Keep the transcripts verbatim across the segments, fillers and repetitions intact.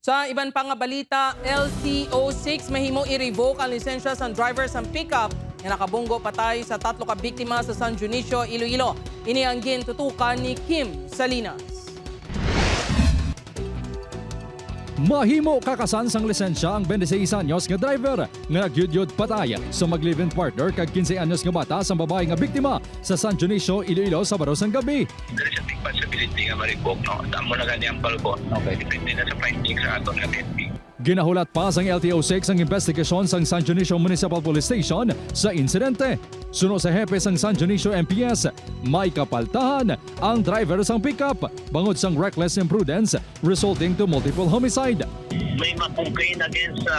Sa iban pa nga balita, L T O six mahimo i-revoke ang lisensya sang driver sang pickup nga nakabunggo patay sa tatlo ka biktima sa San Dionisio, Iloilo. Ini ang gintutukan ni Kim Salinas. Mahimo kakasan sang lisensya ang twenty-six anyos nga driver nga nagyudyod patay sa mag-live-in partner kag quince anyos nga bata sang babayi nga biktima sa San Dionisio, Iloilo, Sabado sang gabi. There is a big possibility nga ma-revoke, no? Amo na gani ang palgon. Okay. Depende na sa findings sa aton nga P N P. Ginahulat pa sang L T O six ang investigasyon sang San Dionisio Municipal Police Station sa insidente. Suno sa hepe sang San Dionisio M P S, may kapaltahan ang driver sang pickup bangod sang reckless imprudence resulting to multiple homicide. May ma-complain against sa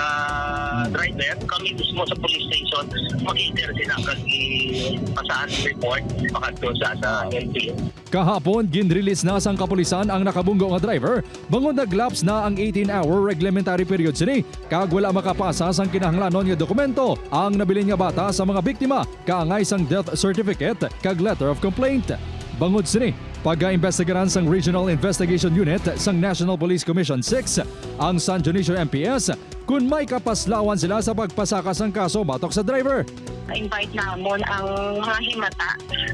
driver. Kami mismo sa police station, mag-enter sila kag ipasa ang report pakadto sa, sa L T O. Kahapon, ginrelease na sang kapulisan ang nakabunggo nga driver bangod nag-lapse na ang eighteen-hour reglementary period sini kag wala makapasa sang kinahanglanon nga dokumento ang nabilin nga bata sa mga biktima kaangay sang death certificate kag letter of complaint. Bangod sini, pagaimbestigaran sang Regional Investigation Unit sang National Police Commission six ang San Dionisio M P S kon may kapaslawan sila sa pagpasaka sang kaso batok sa driver. Invite namon ang mga himata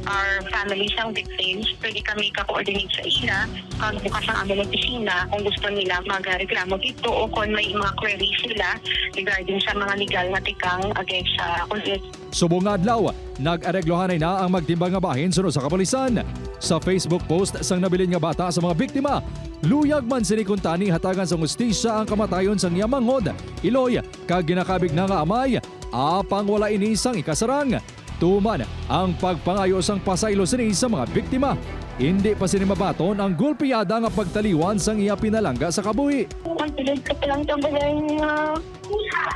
or family sang victims. Pwede kami ka-coordinate sa ila kag bukas ang amon opisina kung gusto nila magreklamo dito o kung may mga queries sila regarding sa mga legal nga tikang against sa kung Subong nga adlaw, nag-areglohanay na ang magtimbang nga bahin suno sa kapulisan. Sa Facebook post sang nabilin nga bata sa mga biktima, luyag man sini kuntani hatagan sang hustisya ang kamatayon sang iya manghod, iloy, kag ginakabig na nga amay, apang wala ini sang ikasarang. Tuman ang pagpangayo sang pasaylo sini sa mga biktima. Indi pa sini mabaton ang golpiyada nga pagtaliwan sang iya pinalangga sa kabuhi. Ang pinagkatalang tambalay niya.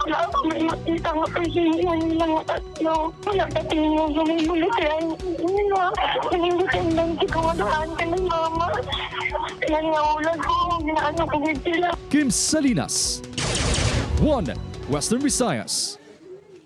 Wala ako may makita nga presensya nila nga tatlo. Wala ka tingog, may bulitan. Wala. Nangingit ang lang, siguro daan ka ng mama. Yan nga ulan ko, ginaano ko gid sila. Kim Salinas, One Western Visayas.